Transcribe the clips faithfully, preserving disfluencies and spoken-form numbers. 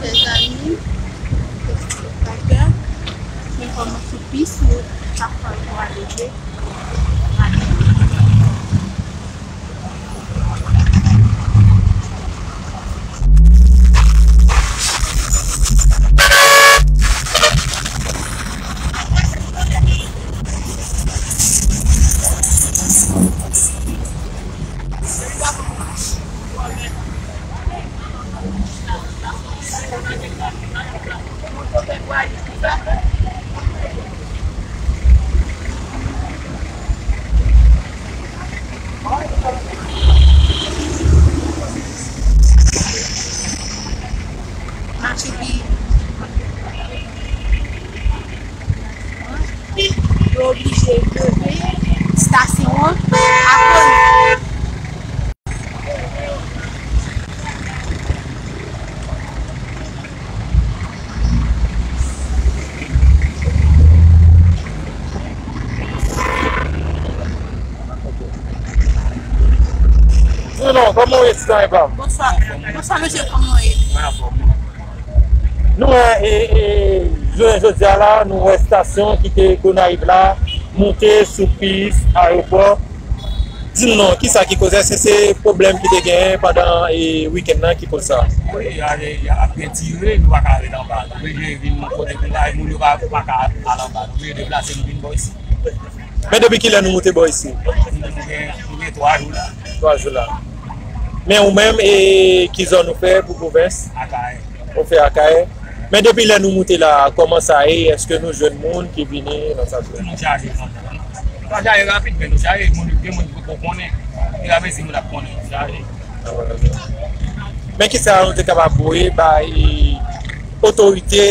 Mezanmi, telespectatè, men kòman sou pis nou ka fè pou ale vre. Mache pi. Yo oblije leve estasyon an akoz. Di non, kòman w ye, ti zanmi pa m? Bonswa. Bonswa, mesye, kòman w ye? Mwen anfòm. Nou wè, e, e, jounen jodi a la, nou wè estasyon ki te Gonayiv la moute sou pis ayewopò. Di m non, kisa ki koze? Èske se pwoblèm ki te genyen pandan, e, wikenn nan ki koz sa? Wi, y a, y a, ap gen tire, nou pa ka ret anba. Nou oblije vin yon kote pou nou, moun yo pa, pa ka al anba. Nou oblije deplase, nou vin bò isi. Men depi kilè nou moute bò isi? Nou gen, nou gen twa jou la. Twa jou la. Men ou menm, e ki zòn ou fè pou pwovens? Akayè. Ou fè Akayè. Men depi lè nou moute la, kòman sa ye? Èske nou jwenn moun ki vini nan sa? Tout moun chaje, non. Nou pa chaje rapid, men nou chaje, moun, gen moun ki poko konnen. E la mezi moun ap konnen, nou chaje. Men kisa nou te kapab voye bay otorite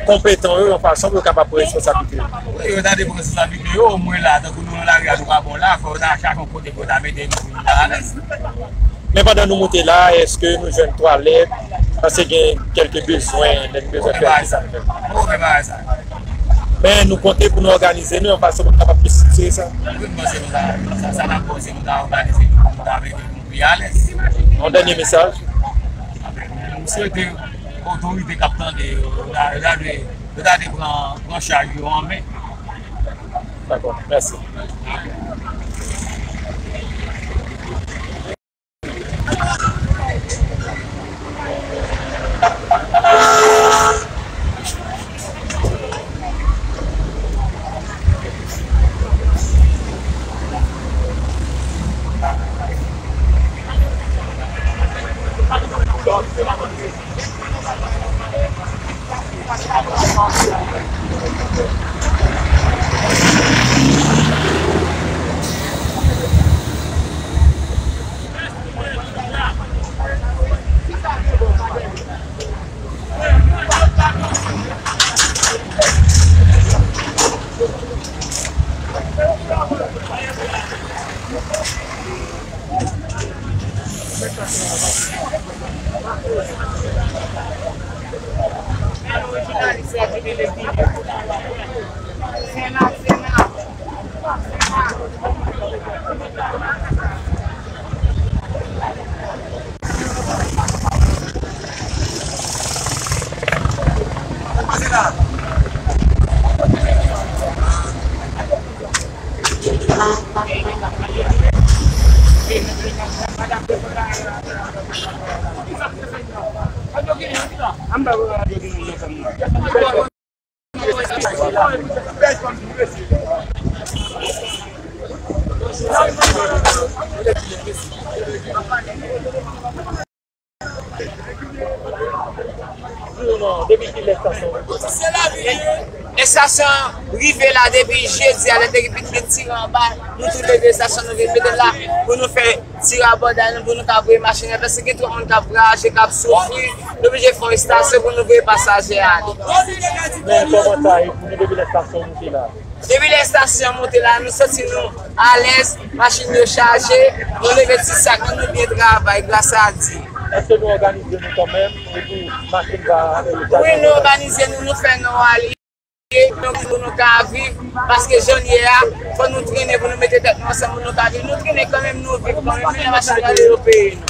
konpetan yo yon fason pou yo kapab pran responsablite yo? Wi, yo ta dwe pran responsablite yo, omwen la, tankou nou nan lari a, nou pa bon la, fò yo ta chache yon kote pou yo ta mete nou pou nou ta alèz. Men pandan nou moute la, èske nou jwenn twalèt? Paske gen kèlke bezwen, lè nou bezwen fè, kisa nou fè? Nou fè bagay sa. Men nou konte pou nou òganize nou yon fason pou nou kapab estrikti sa. Wi, m panse nou ta, sa, sa n ap panse nou ta òganize nou pou nou ta mete nou pi alèz. Yon dènye mesaj. M swete otorite k ap tande yo, yo ta, yo ta dwe, yo ta dwe pran, pran chaj yo an men. Dakò, mèsi. Estasyon rive la depi jedi a, lè te gen tire anba, nou tou leve estasyon, nou vin mete l la pou nou fè ti rabòday nou, pou nou ka voye machin yo, paske gen twòp moun k ap raje, k ap soufri. Nou oblije fè yon estasyon pou nou voye pasaje ale. Men kòman sa ye pou nou depi lè estasyon moute la? Depi lè estasyon moute la, nou santi nou alèz, machin yo chaje, nou leve ti sak nou, nou byen travay, gras a Dye. Èske nou òganize nou kanmenm, epi machin va, e, chaje? Wi, nou òganize nou, nou fè nou ale. Pou nou ka viv, paske jan n ye a, fò nou trennen pou nou mete tèt nou ansanm pou nou ka viv. Nou trennen kanmenm, nou viv kanmenm, men lè machin prale, yo peye nou.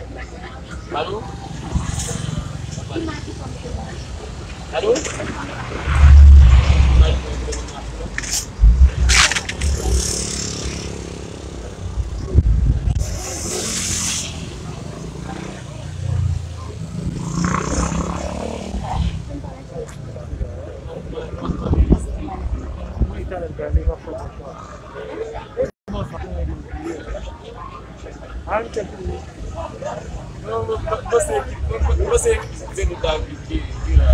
Alo? Alo? Mwen panse veni ta vin ki ki la.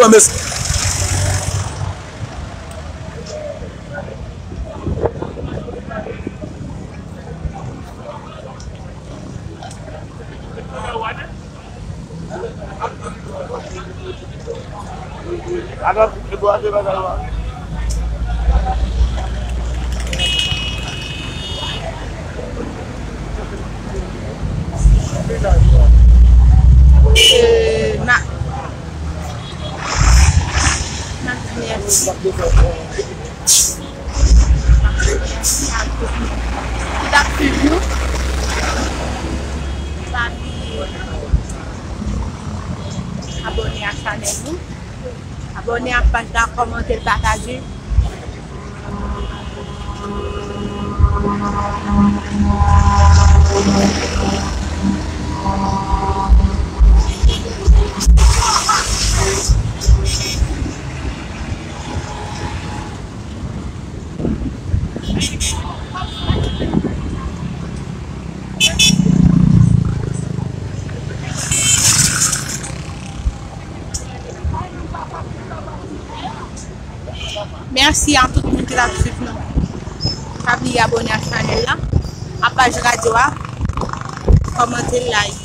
Granmesi. Euh, ma, ma mèsi. Mèsi a tout moun ki t ap swiv nou. Pa bliye abòne a chanèl nou. Abòne ak paj la, kòmante l, pataje. Mèsi a tout moun ki t ap swiv nou. Pa bliye abòne ak chanèl la, ak paj radyo a, kòmante, like.